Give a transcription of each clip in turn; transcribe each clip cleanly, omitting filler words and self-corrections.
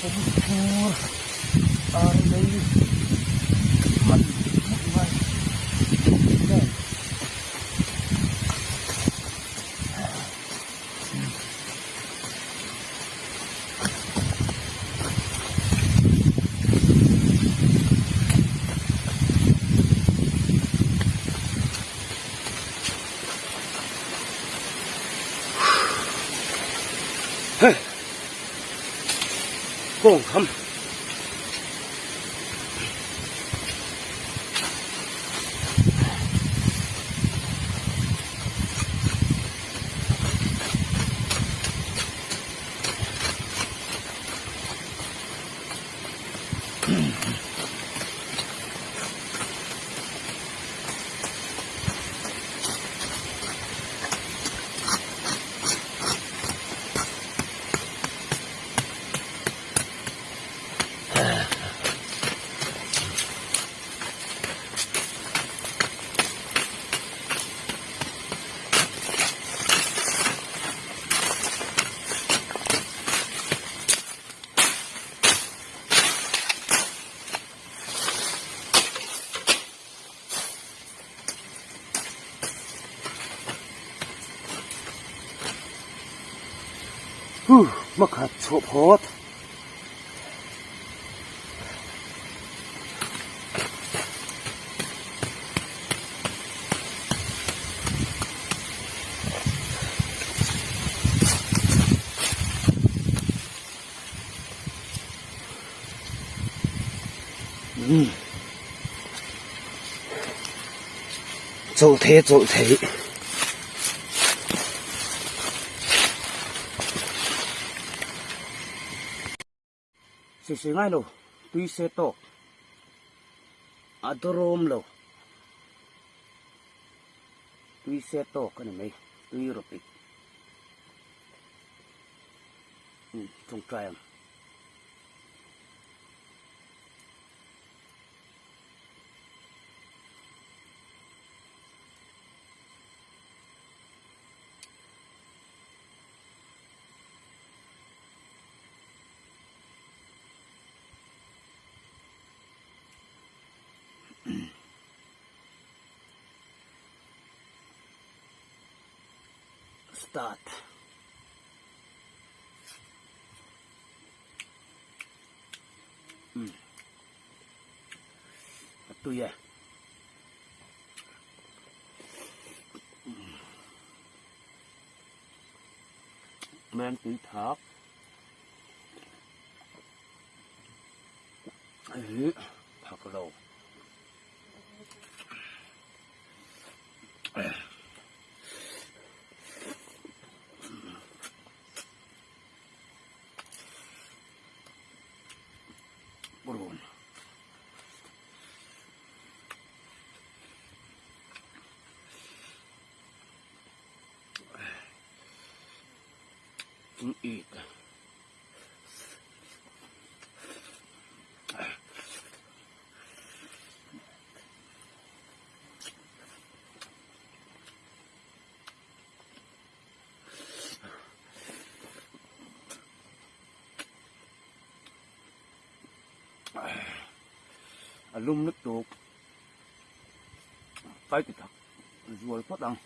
Pumthur ar lei hman hmuh ngai nen. Kawng kham. Huh, hmakhat chhuah phawt. Umm chawlh thei a chawlh theih. Sawisei ngai lo tui se tawk a dawrawm lo tui se tawk a ni mai tui rawpik umm tawngtai ang. Start. Umm. A tui e. Men tui thak. Hei thak lo. Purun. King it. A lum lutuk kai ti thak zual phawt ang.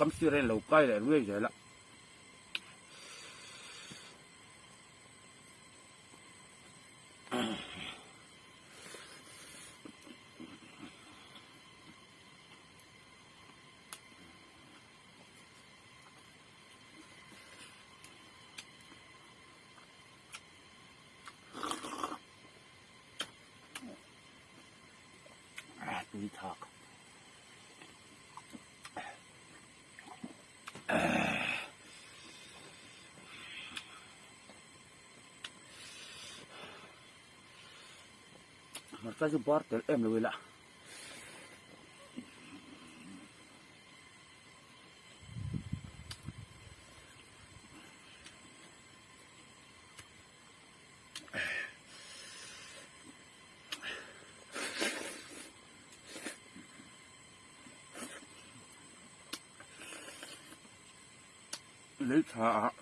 Kam sir hian lo kai leh ruai zel a. Tui thak. Hmarcha chu bar tel em lo ila. Lei tha ah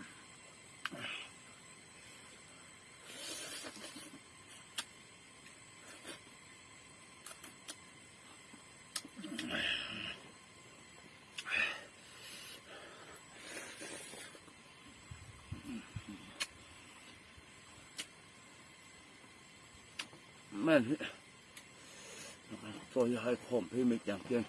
Men hi chaw hi hai khawm phei mai tiang khian.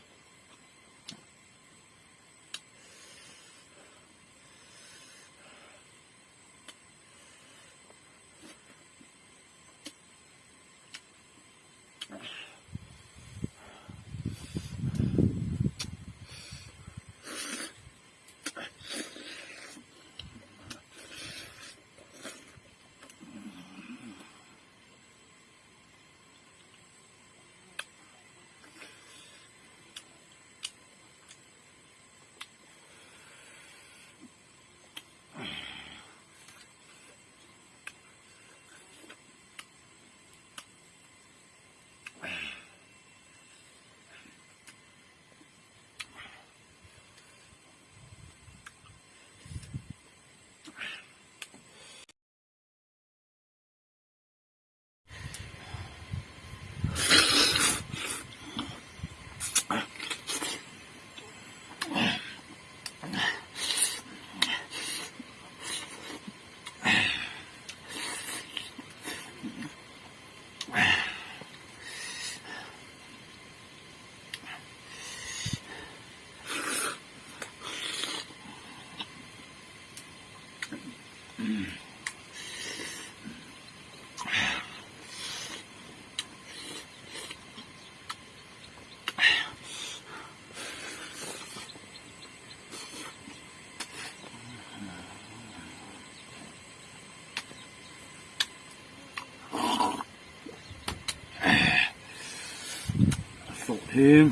Sawhthing.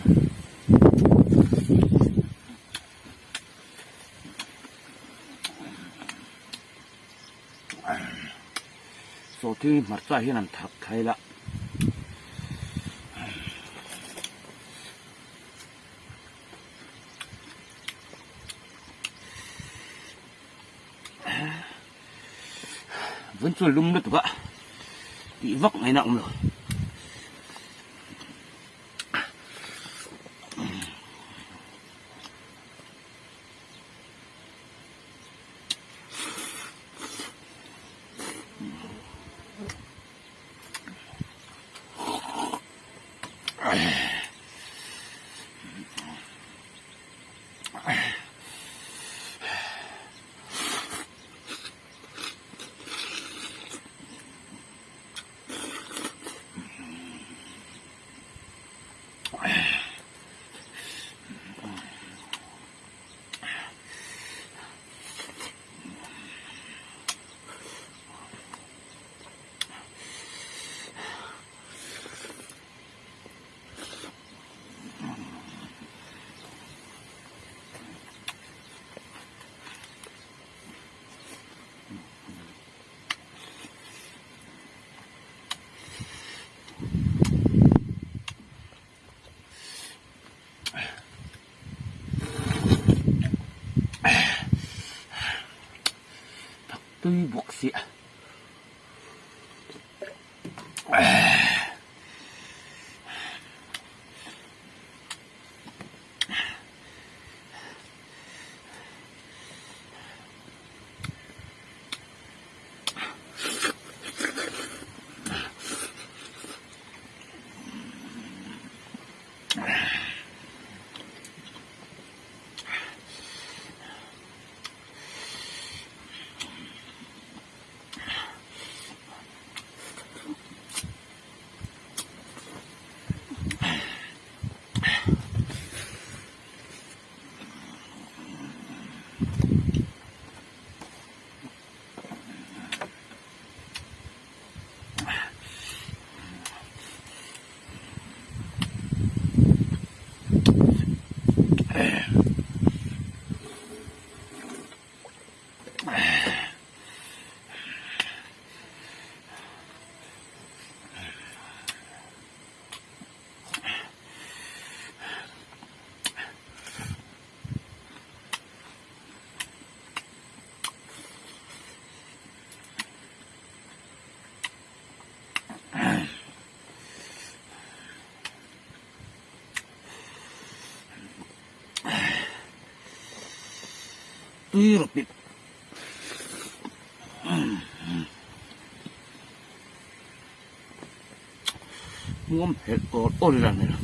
Sawhthing hi hmarcha hian an thak thai la. Vun chu lum lutuk a tih vak ngaihna a awm lo. Tui bawk sia. tui rawh pip. Hmuam helh awr awr ila ni lo.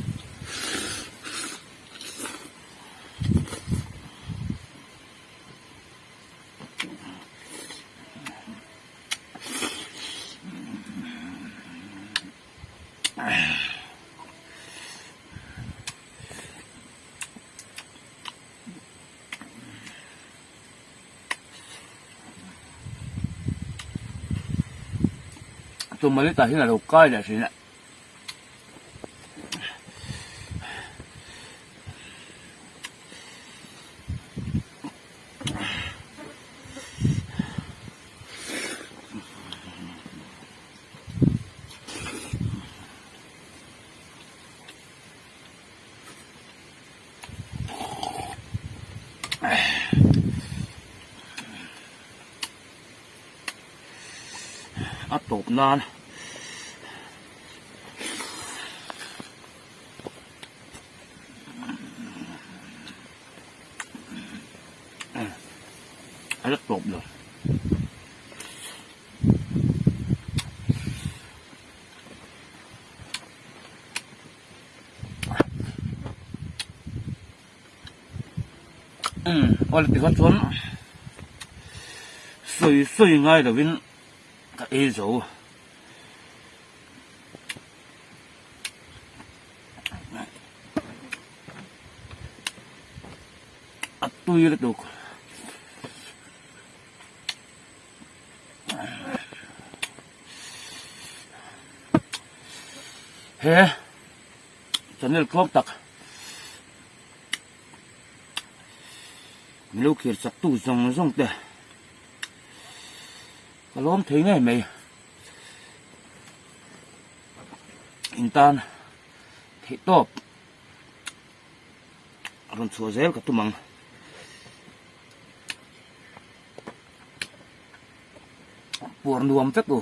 Tumalita hian a lo kai leh thin a. A tawp nan a la tawp lo. Umm awle tikha chuan sawi sawi ngai lovin ka ei zo. A tui lutuk. He channel tluang tak milo khir chak tu zawng zawng te ka lawm thei ngei mai in tan theih tawp rawn chhuah zel ka tum ang. Puar nuam vek u.